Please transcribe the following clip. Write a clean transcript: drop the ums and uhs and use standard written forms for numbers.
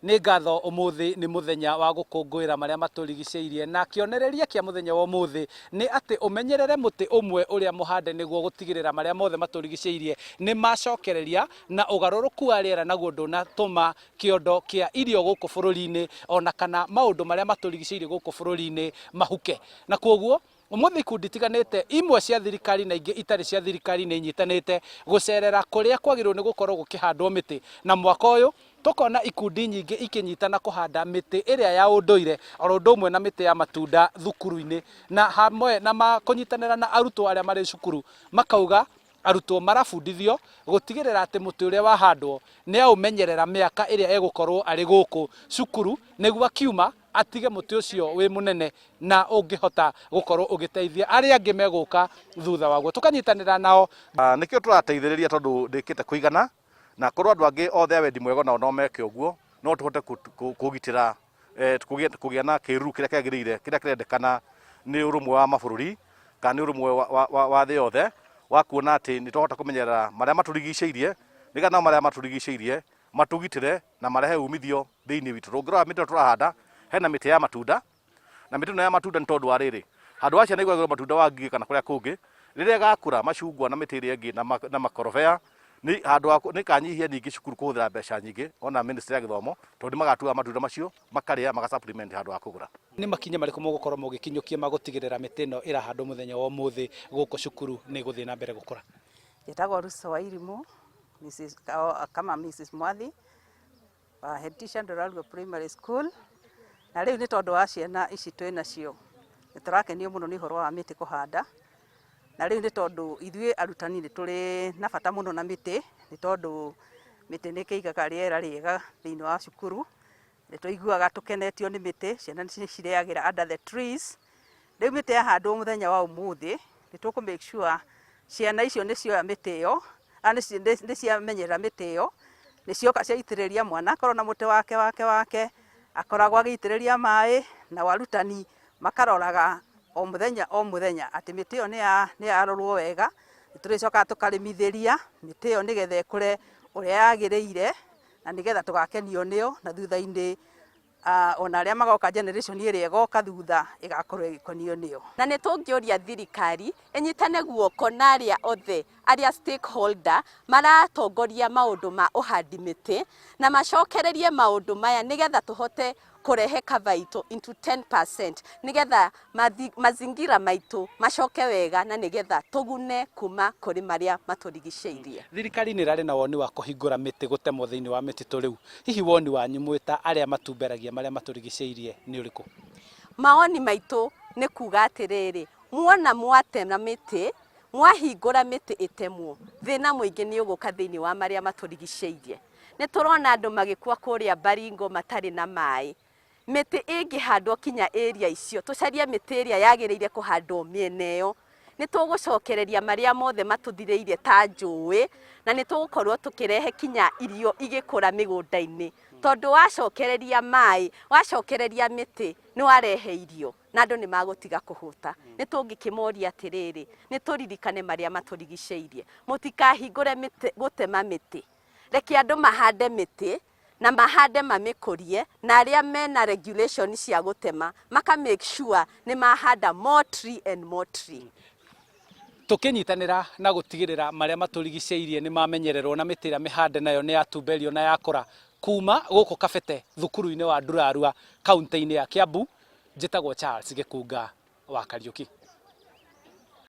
Nĩ ngatho ũmũthĩ nĩ mũthenya wa gũkũngũĩra marĩa matũrigicĩirie na kĩonereria kĩa mũthenya wa ũmũthĩ nĩ atĩ ũmenyerere mũtĩ ũmwe ũrĩa mũhande nĩguo gũtigĩrĩra marĩa mothe matũrigicĩirie nĩ macokereria na ũgarũrũku wa rĩera naguo ndũnatũma kĩondo kĩa irio gũkũ bũrũri-inĩ ona kana maũndũ marĩa matũrigicĩirie gũkũ bũrũri-inĩ mahuke. Na kwoguo Ũmũthĩ ikundi itiganĩte, imwe cia thirikari na ingĩ itarĩ cia thirikari nĩ inyitanĩte gũcerera kũrĩa kwagĩrĩirwo nĩ gũkorwo gũkĩhandwo mĩtĩ. Na mwaka ũyũ tũkona ikundi nyingĩ ikĩnyitana kũhanda mĩtĩ ĩrĩa ya ũndũire oro ũndũ ũmwe na mĩtĩ ya matunda thukuru-inĩ na hamwe na kũnyitanĩra na arutwo arĩa marĩ cukuru makauga Arutwo marabundithio gũtigĩrĩra atĩ mũtĩ ũrĩa wahandwo nĩ aũmenyerera mĩaka ĩrĩa egũkorwo arĩ gũkũ cukuru nĩguo akiuma atige mũtĩ ũcio wĩ mũnene na ũngĩhota gũkorwo ũgĩteithia arĩa angĩ megũka thutha waguo. Tũkanyitanĩra nao. Nĩkĩo tũrateithĩrĩria tondũ ndĩkĩte kũigana na korwo andũ angĩ othe a wendi mwega onao no meke ũguo no tũhote kũgitĩra kũgĩa na kĩruru kĩrĩa kĩagĩrĩire kĩrĩa kĩrendekana nĩ ũrũmwe wa mabũrũri kana nĩ ũrũmwe wa thĩ yothe wa kuona atĩ nĩ twahota kũmenyerera marĩa matũrigicĩirie nĩgetha nao marĩa matũrigicĩirie matũgitĩre na marehe umithio thĩinĩ witũ. Tũngĩrora mĩtĩ ĩno tũrahanda hena mĩtĩ ya matunda na mĩtĩ ĩno ya matunda nĩ tondũ wa rĩrĩ handũ ha ciana igũragĩrwo matunda wa ngigĩ kana kũrĩa kũngĩ rĩrĩa ĩgakũra macungwa na mĩtĩ ĩrĩa ĩngĩ na makorobea nĩ handũ ha nĩ kanyihia ningĩ cukuru kũhũthĩra mbeca nyingĩ ona ministry ya gĩthomo tondũ nĩ magatuaga matunda macio makarĩa maka supplement handũ ha kũgũra. Nĩ makinya marĩkũ mũgũkorwo mũgĩkinyũkia ma gũtigĩrĩra mĩtĩ ĩno ĩrahandwo mũthenya wa ũmũthĩ gũkũ cukuru nĩ ĩgũthiĩ na mbere gũkũra? Njĩtagwo Lucy Wairimũ, Mrs, kama Mrs Mwathi wa head teacher Ndorarua Primary School. Na rĩu nĩ tondũ wa ciana ici twĩ nacio, nĩ tũrakenio mũno nĩ ũhoro wa mĩtĩ kũhanda. Na rĩu nĩ tondũ ithuĩ arutani nĩ tũrĩ na bata mũno na mĩtĩ, nĩ tondũ mĩtĩ nĩ ĩkĩigaga rĩera rĩega thĩiniĩ wa cukuru. Nĩ tũiguaga tũkenetio nĩ mĩtĩ, ciana nĩ cirĩagĩra under the trees. Rĩu mĩtĩ yahandwo mũthenya wa ũmũthĩ, nĩ tũkũ make sure ciana icio nĩ cioya mĩtĩ ĩyo, nĩ ciamenyerera mĩtĩ ĩyo, nĩ cioka ciaitĩrĩria mwana akorwo na mũtĩ wake wake wake, akoragwo agĩitĩrĩria maĩ, nao arutani makaroraga o mũthenya o mũthenya atĩ mĩtĩ ĩyo nĩ yarorwo wega, nĩ tũrĩcokaga tũkarĩmithĩria mĩtĩ ĩyo nĩgetha ĩkũre ũrĩa yagĩrĩire, na nĩgetha tũgakenio nĩyo na thutha-inĩ ona arĩa magoka generation ĩrĩa ĩgoka thutha ĩgakorwo ĩgĩkenio nĩyo. Na nĩ tũngĩũria thirikari ĩnyitane guoko na arĩa othe arĩa stakeholder maratongoria maũndũ ma ũhandi mĩtĩ na macokererie maũndũ maya nĩgetha tũhote kũrehe cover itũ into 10% nĩgetha mazingira maitũ macoke wega na nĩgetha tũgune kuma kũrĩ marĩa matũrigicĩirie. Thirikari nĩ ĩrarĩ na woni wa kũhingũra mĩtĩ gũtemwo thĩinĩ wa mĩtitũ rĩu, hihi woni wanyu mwĩ ta arĩa matumberagia marĩa matũrigicĩirie nĩ ũrĩkũ? Mawoni maitũ nĩ kuga atĩrĩrĩ, muona mwatema mĩtĩ, mwahingũra mĩtĩ ĩtemwo, thĩna mũingĩ nĩ ũgũka thĩinĩ wa marĩa matũrigicĩirie. Nĩ tũrona andũ magĩkua kũrĩa Baringo matarĩ na maĩ. Mĩtĩ ĩngĩhandwo kinya area icio, tũcarie mĩtĩ ĩrĩa yagĩrĩire kũhandwo mĩena ĩyo, nĩ tũgũcokereria marĩa mothe matũthirĩirie ta njũĩ, na nĩ tũgũkorwo tũkĩrehe kinya irio igĩkũra mĩgũnda-inĩ. Tondũ wacokereria maĩ, wacokereria mĩtĩ, nĩ warehe irio na andũ nĩ magũtiga kũhũta. Nĩ tũngĩkĩmoria atĩrĩrĩ, nĩ tũririkane marĩa matũrigicĩirie. Mũtikahingũre mĩtĩ, gũtema mĩtĩ. Reke andũ mahande mĩtĩ na mahande mamĩkũrie na arĩa mena regulation cia gũtema maka make sure nĩ mahanda more tree and more tree. Tũkĩnyitanĩra na gũtigĩrĩra marĩa matũrigicĩirie nĩ mamenyererwo na mĩtĩ ĩrĩa mĩhande nayo nĩ yatumberio na yakũra. Kuma gũkũ Kabete thukuru-inĩ wa Ndurarua kaũntĩ-inĩ ya Kiambu, njĩtagwo Charles Gĩkunga wa Kariũki.